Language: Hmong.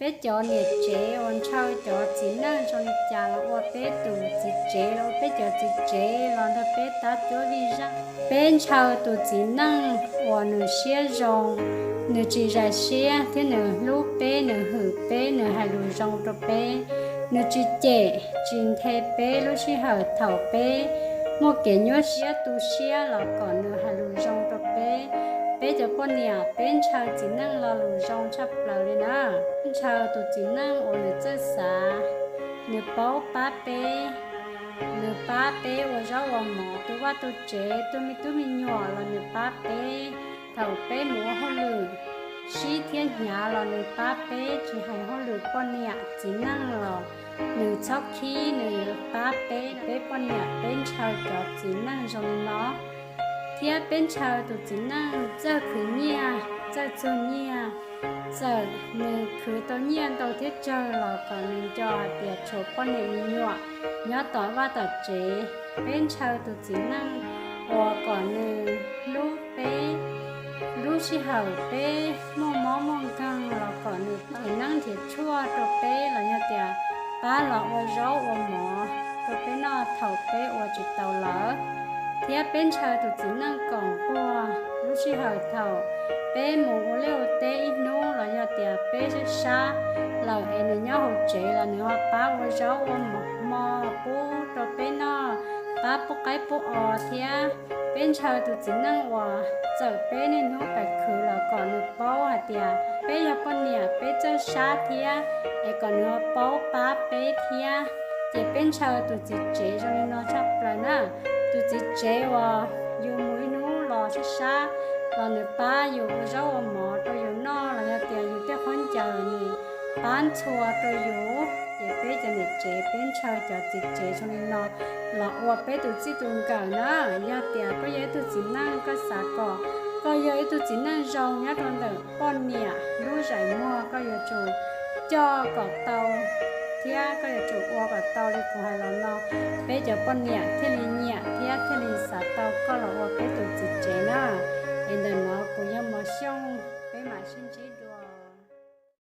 Peb cov niam tsev uas ntshaw cov txiv neej zoo li cas los ua peb tus txiv tsev los ua peb cov txiv tsev los nrog peb tab cuab vij zaj. Peb ntshaw tus txiv neej uas nws siab zoo, nws tsis zais siab thiab nws hlub peb, nws hwm peb, nws hais lus zoo rau peb, nws tsis cem tsis nthe peb lub sij hawm thaum peb muaj kev nyuaj siab tu siab los kom nws hais lus zoo rau peb. Peb cov poj niam peb ntshaw txiv neej lo lus zoo tshaj plaws li na. Ntshaw tus txiv neej uas nws txawj xav, nws paub pab peb, nws pab peb ua zaub ua mov, tu vaj tu tsev, tu me tub me nyuam los nws pab peb. Thaum peb mus ua hauj lwm sib thiab hnyav los nws pab peb, tsis hais hauj lwm poj niam txiv neej los nws txhob khib, nws pab peb. Peb poj niam peb ntshaw cov txiv neej zoo li no. Thiab peb ntshaw tus txiv neej txawj khwv nyiaj, txawj txug nyiaj. Txawm nws khwv tau nyiaj ntau thiab tsawg los kom nws nco hais tias tshuav poj niam me nyuam nyob tom vaj tom tsev. Peb ntshaw tus txiv neej uas kom nws hlub peb, lub sij hawm peb muaj mob muaj nkeeg los kom nws nrhiav neeb nrhiav tshuaj rau peb los yog tias pab los ua zaub ua mov rau peb noj thaum peb ua tsis tau lawm. Thiab peb ntshaw tus txiv neej koom nquag lub sij hawm thaum peb mus ua liaj ua teb ib hnub los yog tias peb sab sab lawm es nws nyob hauv tsev los nws ho pab ua zaub ua mov hmo pub rau peb noj, pab pub qaib pub os thiab. Peb ntshaw tus txiv neej uas txawm peb niaj hnub pais khwv los kom nws paub hais tias peb yog poj niam peb txawj sab thiab, es kom nws ho paub pab peb thiab. Ces peb ntshaw tus txiv tsev zoo li no tshaj plaws na. Tus txiv tsev uas yus mus ib hnub los sab sab los nws pab yus ua zaub ua mov rau yus noj los yog tias yus tej khaub ncaws nws pab ntxhua rau yus. Ces peb cov niam tsev peb ntshaw cov txiv tsev zoo li no los ua peb tus txij tus nkawm na. Yog tias koj yog ib tug txiv neej koj xav kom koj yog ib tug txiv neej zoo nyob rau ntawm poj niam lub zais muag, koj yuav tsum coj kom tau thiab koj yuav tsum ua kom tau li kuv hais los no. Peb cov poj niam thiaj li nyiam thiab.